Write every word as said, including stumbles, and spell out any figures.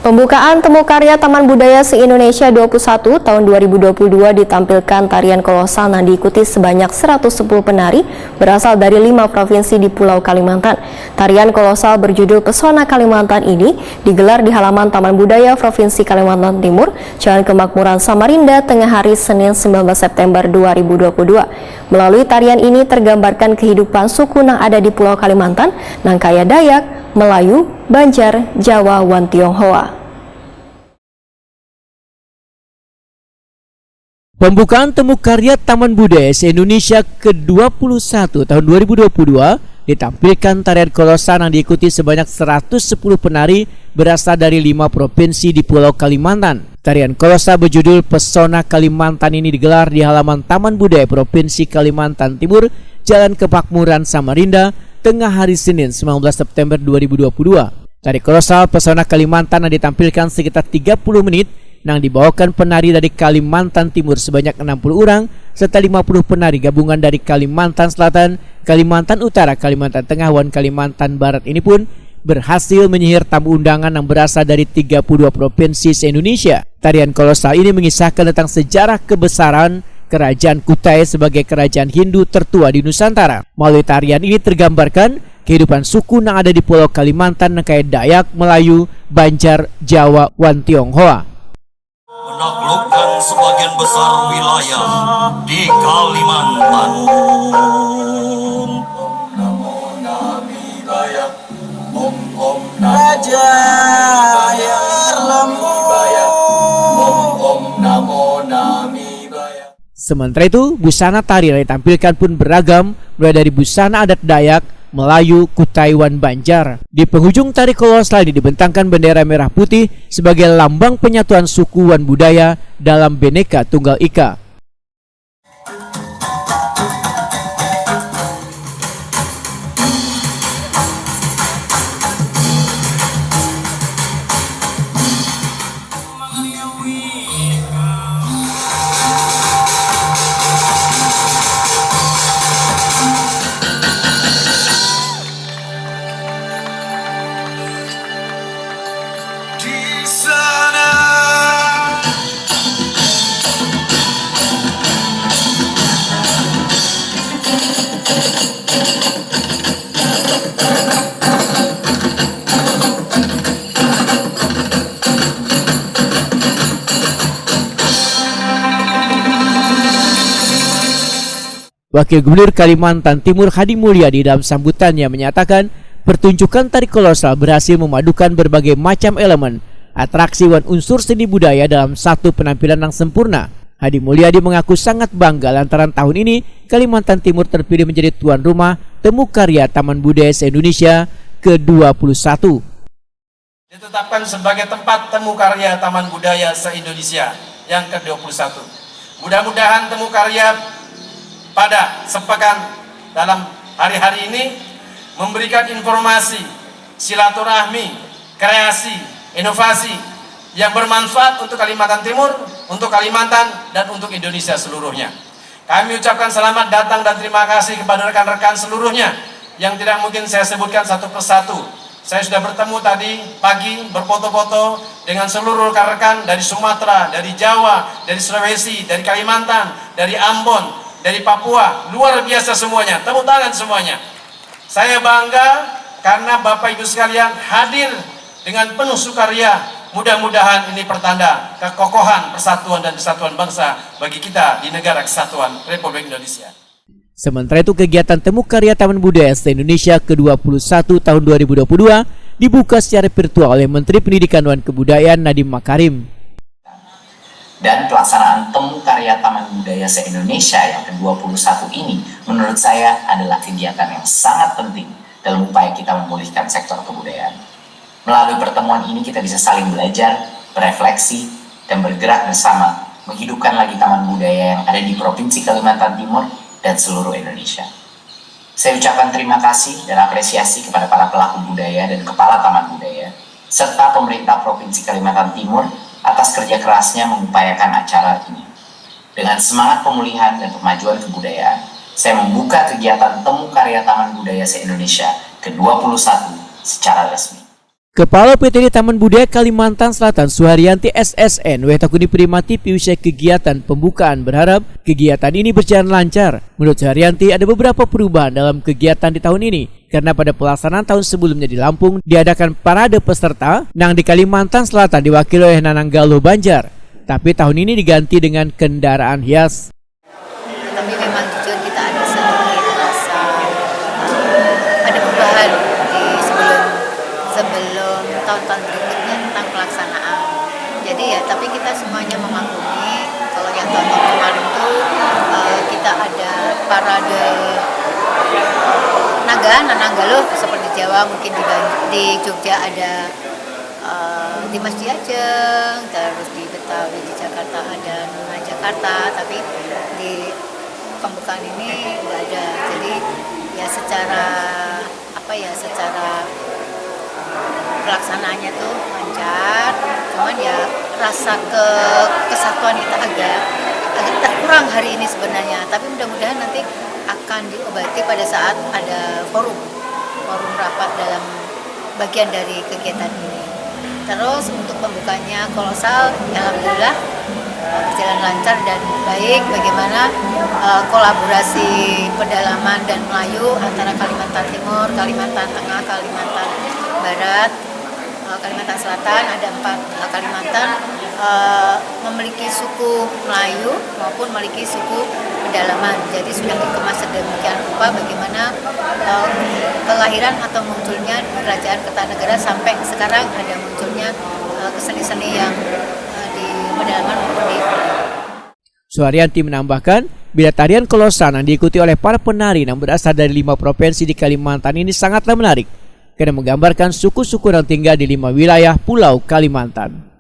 Pembukaan Temu Karya Taman Budaya se-Indonesia dua puluh satu tahun dua ribu dua puluh dua ditampilkan tarian kolosal yang diikuti sebanyak seratus sepuluh penari berasal dari lima provinsi di Pulau Kalimantan. Tarian kolosal berjudul Pesona Kalimantan ini digelar di halaman Taman Budaya Provinsi Kalimantan Timur, Jalan Kemakmuran Samarinda, tengah hari Senin sembilan belas September dua ribu dua puluh dua. Melalui tarian ini tergambarkan kehidupan suku nang ada di Pulau Kalimantan, nang kaya Dayak, Melayu, Banjar, Jawa, wan Tionghoa. Pembukaan Temu Karya Taman Budaya se-Indonesia kedua puluh satu tahun dua ribu dua puluh dua ditampilkan tarian kolosal yang diikuti sebanyak seratus sepuluh penari berasal dari lima provinsi di Pulau Kalimantan. Tarian kolosal berjudul Pesona Kalimantan ini digelar di halaman Taman Budaya Provinsi Kalimantan Timur, Jalan Kemakmuran Samarinda, tengah hari Senin sembilan belas September dua ribu dua puluh dua. Tari kolosal Pesona Kalimantan yang ditampilkan sekitar tiga puluh menit, nang dibawakan penari dari Kalimantan Timur sebanyak enam puluh orang, serta lima puluh penari gabungan dari Kalimantan Selatan, Kalimantan Utara, Kalimantan Tengah, wan Kalimantan Barat ini pun berhasil menyihir tamu undangan yang berasal dari tiga puluh dua provinsi se-Indonesia. Tarian kolosal ini mengisahkan tentang sejarah kebesaran Kerajaan Kutai sebagai kerajaan Hindu tertua di Nusantara. Melalui tarian ini tergambarkan kehidupan suku nang ada di Pulau Kalimantan nang kaya Dayak, Melayu, Banjar, Jawa, wan Tionghoa. Menaklukkan sebagian besar wilayah di Kalimantan. Raja Air Lambu. Sementara itu, busana tari yang ditampilkan pun beragam, mulai dari busana adat Dayak, Melayu, Kutai, wan Banjar. Di penghujung tari kolosal ini dibentangkan bendera merah putih sebagai lambang penyatuan suku wan budaya dalam Bhinneka Tunggal Ika. Di sana. Wakil Gubernur Kalimantan Timur Hadi Mulyadi dalam sambutannya menyatakan, pertunjukan tari kolosal berhasil memadukan berbagai macam elemen, atraksi wan unsur seni budaya dalam satu penampilan yang sempurna. Hadi Mulyadi mengaku sangat bangga lantaran tahun ini Kalimantan Timur terpilih menjadi tuan rumah Temu Karya Taman Budaya se-Indonesia kedua puluh satu. Ditetapkan sebagai tempat temu karya Taman Budaya se-Indonesia yang kedua puluh satu. Mudah-mudahan temu karya pada sepekan dalam hari-hari ini memberikan informasi, silaturahmi, kreasi, inovasi yang bermanfaat untuk Kalimantan Timur, untuk Kalimantan, dan untuk Indonesia seluruhnya. Kami ucapkan selamat datang dan terima kasih kepada rekan-rekan seluruhnya yang tidak mungkin saya sebutkan satu persatu. Saya sudah bertemu tadi pagi, berfoto-foto dengan seluruh rekan-rekan dari Sumatera, dari Jawa, dari Sulawesi, dari Kalimantan, dari Ambon, dari Papua. Luar biasa semuanya. Tepuk tangan semuanya. Saya bangga karena Bapak Ibu sekalian hadir dengan penuh sukaria. Mudah-mudahan ini pertanda kekokohan persatuan dan kesatuan bangsa bagi kita di Negara Kesatuan Republik Indonesia. Sementara itu, kegiatan Temu Karya Taman Budaya se-Indonesia kedua puluh satu tahun dua ribu dua puluh dua dibuka secara virtual oleh Menteri Pendidikan dan Kebudayaan Nadiem Makarim. Dan pelaksanaan Temu Karya Taman Budaya se-Indonesia yang kedua puluh satu ini, menurut saya, adalah kegiatan yang sangat penting dalam upaya kita memulihkan sektor kebudayaan. Melalui pertemuan ini, kita bisa saling belajar, berefleksi, dan bergerak bersama menghidupkan lagi taman budaya yang ada di Provinsi Kalimantan Timur dan seluruh Indonesia. Saya ucapkan terima kasih dan apresiasi kepada para pelaku budaya dan kepala taman budaya, serta pemerintah Provinsi Kalimantan Timur atas kerja kerasnya mengupayakan acara ini. Dengan semangat pemulihan dan pemajuan kebudayaan, saya membuka kegiatan Temu Karya Taman Budaya se-Indonesia kedua puluh satu secara resmi. Kepala P T D Taman Budaya Kalimantan Selatan, Suharyanti S S N W, takuni Prima T V usai kegiatan pembukaan, berharap kegiatan ini berjalan lancar. Menurut Suharyanti, ada beberapa perubahan dalam kegiatan di tahun ini, karena pada pelaksanaan tahun sebelumnya di Lampung diadakan parade peserta, nang di Kalimantan Selatan diwakili oleh Nanang Galuh Banjar. Tapi tahun ini diganti dengan kendaraan hias. Tapi memang jujur kita ada sedikit rasa, eh, ada perubahan di sebelum sebelum tahun-tahun berikutnya tentang pelaksanaan. Jadi ya, tapi kita semuanya memaklumi kalau yang tahun-tahun kemarin tuh, eh, kita ada parade naga, Nanang Galuh, seperti Jawa mungkin di Ban- di Jogja ada, eh, di Mas Diajeng, terus di Betawi, di Jakarta ada Nona Jakarta, tapi di pembukaan ini nggak ada. Jadi ya secara apa ya, secara pelaksanaannya tuh lancar, cuman ya rasa ke kesatuan kita agak agak terkurang hari ini sebenarnya. Tapi mudah-mudahan nanti akan diobati pada saat ada forum, forum rapat dalam bagian dari kegiatan ini. Terus untuk pembukanya Kolosal, ya alhamdulillah, eh, berjalan lancar dan baik. Bagaimana, eh, kolaborasi pedalaman dan Melayu antara Kalimantan Timur, Kalimantan Tengah, Kalimantan Barat, eh, Kalimantan Selatan, ada empat, eh, Kalimantan, eh, memiliki suku Melayu maupun memiliki suku pedalaman. Jadi sudah dikemas sedemikian rupa bagaimana, eh, kelahiran atau munculnya Kerajaan Kertanegara sampai sekarang ada munculnya, eh, keseni-seni yang, eh, di pedalaman maupun di Suharyanti menambahkan, bila tarian Kolosal yang diikuti oleh para penari yang berasal dari lima provinsi di Kalimantan ini sangatlah menarik, karena menggambarkan suku-suku yang tinggal di lima wilayah Pulau Kalimantan.